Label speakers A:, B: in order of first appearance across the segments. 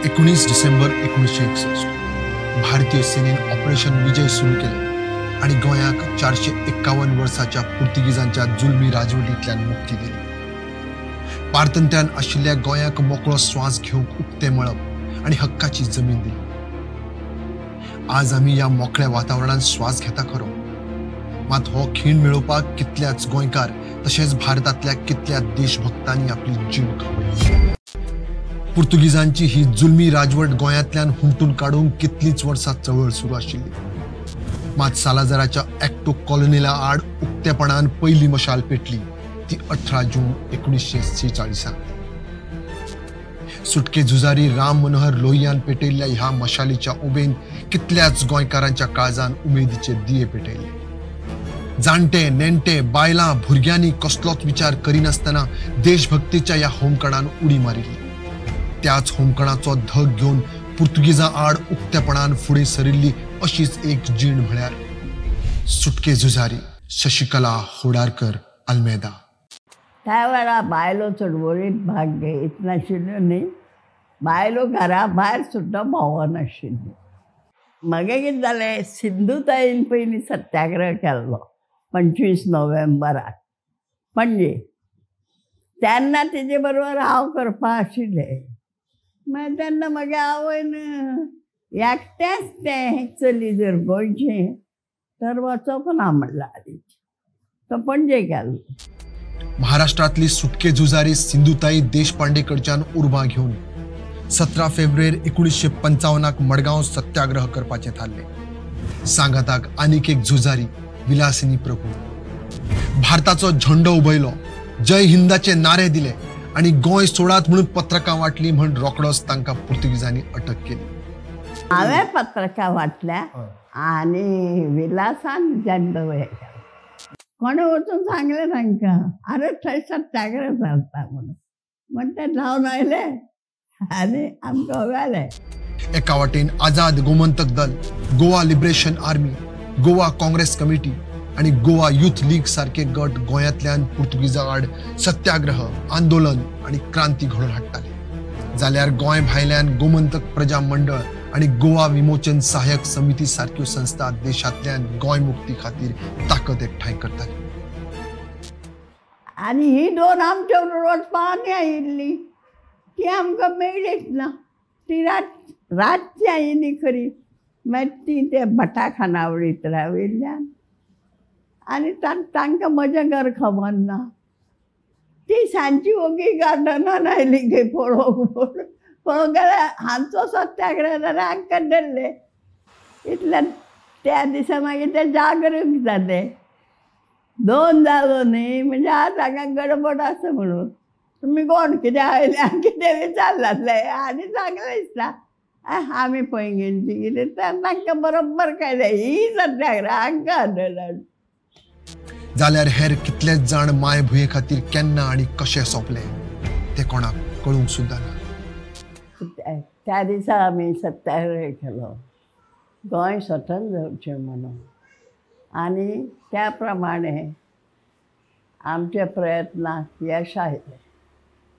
A: 19 डिसेंबर 1961 भारतीय सेनेन ऑपरेशन विजय सुरू केले आणि गोंयाक 451 वर्साच्या पुर्तुगीजांच्या जुलमी राजवटींतल्यान मुक्ती दिली. पारतंत्र्यान आशिल्ल्या गोंयाक मोकळो श्वास घेवंक उक्तें मळब आनी हक्काची जमीन दिली. आज आमी ह्या मोकळ्या वातावरणांत श्वास घेता खरो, मात हो खीण मेळोवपाक कितल्याच गोंयकार तशेंच भारतांतल्या कितल्या देशभक्तांनी आपली जीण खपयली. पुर्तुगीजांची ही जुलमी राजवट गोंयांतल्यान हुमटून काडूंक कितलींच वर्सां चळवळ सुरू आशिल्ली. मात सालाझाराच्या एक्टो कॉलनीला आड उक्तेपणान पयली मशाल पेटली ती 18 जून 1946. सुटके झुजारी राम मनोहर लोहियान पेटयल्ल्या ह्या मशालीच्या उबेन कितल्याच गोंयकारांच्या काळजान उमेदीचे दिये पेटयले. जाणटे नेणटे बायलां भुरग्यांनी कसलोच विचार करिनासतना देशभक्तीच्या ह्या होमकणान उडी मारिल्ली. त्याच होमकणाचो धग घेवन पुर्तुगीजां आड उक्तेपणान फुडें सरिल्ली अशीच एक जीण म्हळ्यार सुटके झुजारी शशिकला होडारकर आल्मेदा.
B: त्या वेळार बायलो चळवळींत भाग घेत नाशिल्ल्यो न्ही, बायलो घरा भायर सुद्दां भोंवनाशिल्ल्यो. मागीर कितें जालें, सिंधुताईन पयलीं सत्याग्रह केल्लो 25 नोव्हेंबराक पणजे. तेन्ना तेजे बरोबर हांव करपा आशिल्लें. मागीर तेन्ना म्हगे आवयन एकटेंच तें चली जर गोंयचें तर वचप ना म्हणलां आदीं, तो पणजे गेलो.
A: महाराष्ट्रातली सुटके झुजारी सिंधुताई देशपांडे कडच्यान उर्बा घेवन 17 फेब्रुवारी 1955 मडगांव सत्याग्रह करपाचें थारलें. सांगाताक आनीक एक झुजारी विलासिनी प्रभू. भारताचो झेंडो उबयलो, जय हिंदाचे नारे दिले आनी गोंय सोडात म्हणून पत्रकां वांटली म्हण रोखडोच तांकां पुर्तुगीजांनी अटक केली.
B: हांवें पत्रकां वांटल्या आनी विलासान झेंडो केलो. कोणें वचून सांगलें तांकां, आरे थंय सत्याग्रह चलता म्हणून. म्हण ते धांवन आयले आनी आमकां व्हेले.
A: एका वाटेन Azad Gomantak Dal, Goa liberation army, Goa Congress committee आनी गोवा युथ लीग सारके गट गोंयांतल्यान पुर्तुगीजां आड सत्याग्रह आंदोलन आनी क्रांती घडोवन हाडटाले. जाल्यार गोंय भायल्यान गोमंतक प्रजा मंडळ आनी गोवा विमोचन सहायक समिती सारक्यो संस्था देशांतल्यान गोंय मुक्ती खातीर ताकद एकठांय करताली.
B: आनी ही दोन आमच्या वचपा आनी आयिल्ली ती आमकां मेळ्ळीच ना. ती रातची आयिल्ली खरी, मागीर ती ते भटा खानावळींत राविल्ल्यान आनी तांकां म्हजें घर खबर ना. ती सांजची ओगी गार्डनान आयली खंय पळोवंक म्हूण. पळोवंक गेल्यार हांचो सत्याग्रह जाल्यार हांकां धरले. इतल्यान त्या दिसा मागीर ते जागरूक जाले. 2 जालो न्ही म्हणजे आज हांगा गडबड आसा म्हणून तुमी कोण कितें आयले आनी कितें विचारलातलें आनी सांगलें दिसता आमी पैंगीणची कितें तांकां बरोबर कळ्ळें ही सत्याग्रह हांकां आंदोलन.
A: जाल्यार हेर कितलेच जाण मायभुंये खातीर केन्ना आनी कशें सोंपले ते कोणाक कळूंक सुद्दां ना.
B: त्या दिसा आमी सत्याग्रह केलो, गोंय स्वतंत्र जावचें म्हणून. आनी त्या प्रमाणे आमच्या प्रयत्नाक यश आयलें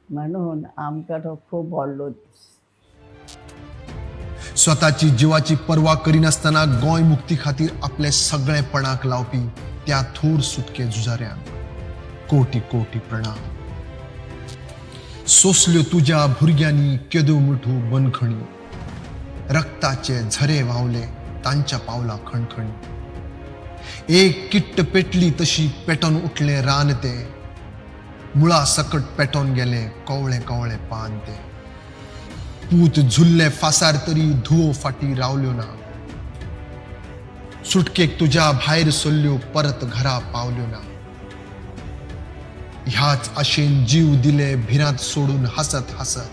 B: म्हणून आमकां तो खूब व्हडलो दीस.
A: स्वताची जिवाची पर्वा करिनासतना गोंय मुक्ती खातीर आपले सगळेपणाक लावपी त्या थोर सुटके झुजाऱ्यांक कोटी कोटी प्रणाम. सोसल्यो तुज्या भुरग्यांनी केदो मोठो बनखणी, रक्ताचे झरे व्हांवले तांच्या पावला खणखणी. एक किट्ट पेटली तशी पेटोन उठलें रान ते, मुळा सकट पेटोन गेलें कवळें कवळें पान ते. पूत झुल्ले फासार तरी धुवो फाटी रावल्यो ना, सुटकेक तुज्या भायर सरल्यो परत घरा पावल्यो ना. ह्याच आशेन जीव दिले भिरांत सोडून हासत हासत,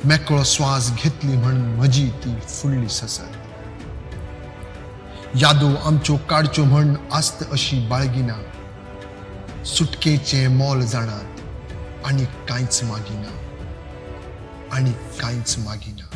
A: मेकळो श्वास घेतली म्हण म्हजी ती फुडली ससत. यादो आमच्यो काडच्यो म्हण आस्त अशी बाळगिना, सुटकेचें मोल जाणात आनी कांयच मागिना, आनी कांयच मागिना.